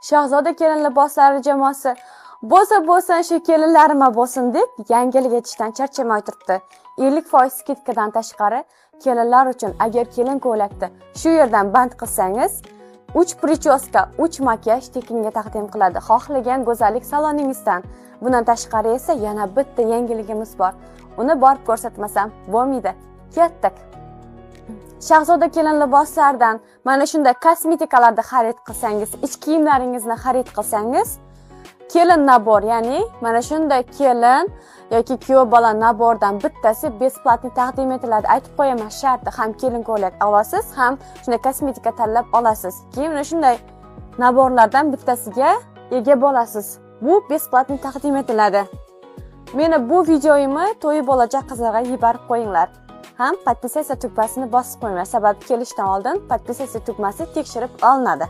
Shahzoda kelin liboslari jamoasi bo'lsa bo'lsin, shu kelinlarima bo'lsin deb yangilik etishdan charchamay turibdi. 50% скидка dan tashqari, kelinlar uchun agar kelin ko'ylakni shu yerdan band qilsangiz, 3 причёска, 3 makiyaj tekinga taqdim qiladi xohlagan go'zallik saloningizdan. Bundan tashqari esa yana bitta yangiligimiz bor. Uni borib ko'rsatmasam bo'lmaydi. Ketdik. Shahzoda kelin liboslaridan mana shunday kosmetikalarni xarid qilsangiz, ich kiyimlaringizni xarid qilsangiz, kelin набор, ya'ni mana shunday kelin yoki kuyov bola набор dan bittasi бесплатный taqdim etiladi. Aytib qo'yaman, sharti ham kelin ko'ylak olasiz, ham shunday kosmetika tanlab olasiz. Keyin mana shunday набор lardan bittasiga ega bo'lasiz. Bu бесплатный taqdim etiladi. Meni bu videoyimni to'yi bo'lajak qizlarga yuborib qo'yinglar. Ham подписаться tugmasini bosib qo'yinglar, sababi kelishdan oldin подписаться tugmasi tekshirib olinadi.